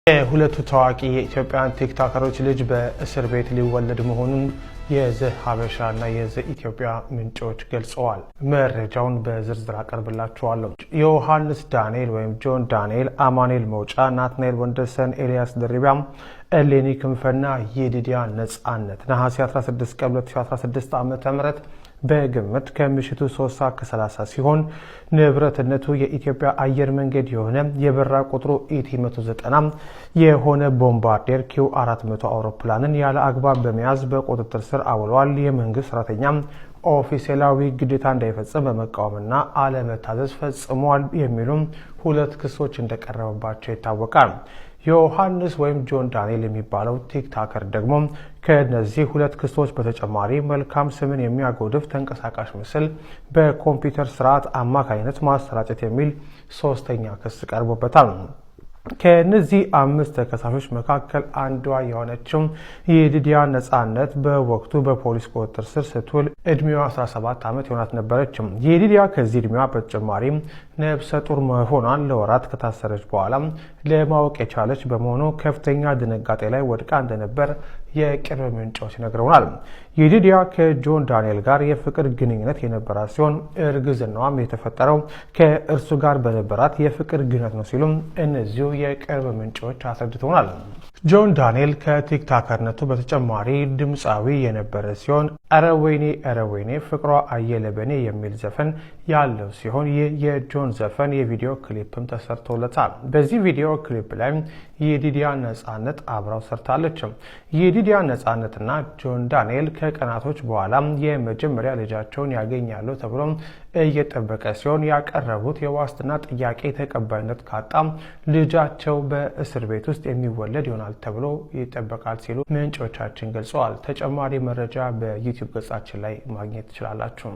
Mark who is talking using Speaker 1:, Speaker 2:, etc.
Speaker 1: የሁለቱ ታዋቂ የኢትዮጵያን ቲክቶከሮች ልጅ በእስር ቤት ሊወለድ መሆኑን የዘ ሀበሻ እና የዘ ኢትዮጵያ ምንጮች ገልጸዋል። መረጃውን በዝርዝር አቀርብላችኋለሁ። ዮሐንስ ዳንኤል ወይም ጆን ዳንኤል፣ አማኑኤል መውጫ፣ ናትናኤል ወንደሰን፣ ኤልያስ ደሪቢያም፣ እሌኒ ክንፈና የዲዲያ ነጻነት ነሐሴ 16 ቀን 2016 ዓ.ም በግምት ከምሽቱ 3 ሰዓት ከ30 ሲሆን ንብረትነቱ የኢትዮጵያ አየር መንገድ የሆነ የበረራ ቁጥሩ ET 190 የሆነ ቦምባርዴር Q 400 አውሮፕላንን ያለ አግባብ በመያዝ በቁጥጥር ስር አውለዋል። የመንግስት ሰራተኛ ኦፊሴላዊ ግዴታ እንዳይፈጽም በመቃወምና አለመታዘዝ ፈጽሟል የሚሉም ሁለት ክሶች እንደቀረበባቸው ይታወቃል። ዮሐንስ ወይም ጆን ዳንኤል የሚባለው ቲክቶከር ደግሞ ከነዚህ ሁለት ክሶች በተጨማሪ መልካም ስምን የሚያጎድፍ ተንቀሳቃሽ ምስል በኮምፒውተር ስርዓት አማካኝነት ማሰራጨት የሚል ሶስተኛ ክስ ቀርቦበታል። ከነዚህ አምስት ተከሳሾች መካከል አንዷ የሆነችው የዲዲያ ነጻነት በወቅቱ በፖሊስ ቁጥጥር ስር ስትውል እድሜዋ 17 ዓመት የሆናት ነበረች። የዲዲያ ከዚህ እድሜዋ በተጨማሪም ነፍሰ ጡር መሆኗን ለወራት ከታሰረች በኋላ ለማወቅ የቻለች በመሆኑ ከፍተኛ ድንጋጤ ላይ ወድቃ እንደነበር የቅርብ ምንጮች ነግረውናል። የዲዲያ ከጆን ዳንኤል ጋር የፍቅር ግንኙነት የነበራት ሲሆን እርግዝናዋም የተፈጠረው ከእርሱ ጋር በነበራት የፍቅር ግንኙነት ነው ሲሉም እነዚሁ የቅርብ ምንጮች አስረድተውናል። ጆን ዳንኤል ከቲክቶከርነቱ በተጨማሪ ድምፃዊ የነበረ ሲሆን "ኧረ ወይኔ ኧረ ወይኔ ፍቅሯ አየለ በኔ" የሚል ዘፈን ያለው ሲሆን ይህ የጆን ዘፈን የቪዲዮ ክሊፕም ተሰርቶለታል። በዚህ ቪዲዮ ክሊፕ ላይ የዲዲያ ነጻነት አብራው ሰርታለች። የዲዲያ ነጻነትና ጆን ዳንኤል ከቀናቶች በኋላ የመጀመሪያ ልጃቸውን ያገኛሉ ተብሎ እየጠበቀ ሲሆን ያቀረቡት የዋስትና ጥያቄ ተቀባይነት ካጣ ልጃቸው በእስር ቤት ውስጥ የሚወለድ ይሆናል ተብሎ ይጠበቃል ሲሉ ምንጮቻችን ገልጸዋል። ተጨማሪ መረጃ በዩቲዩብ ገጻችን ላይ ማግኘት ትችላላችሁ።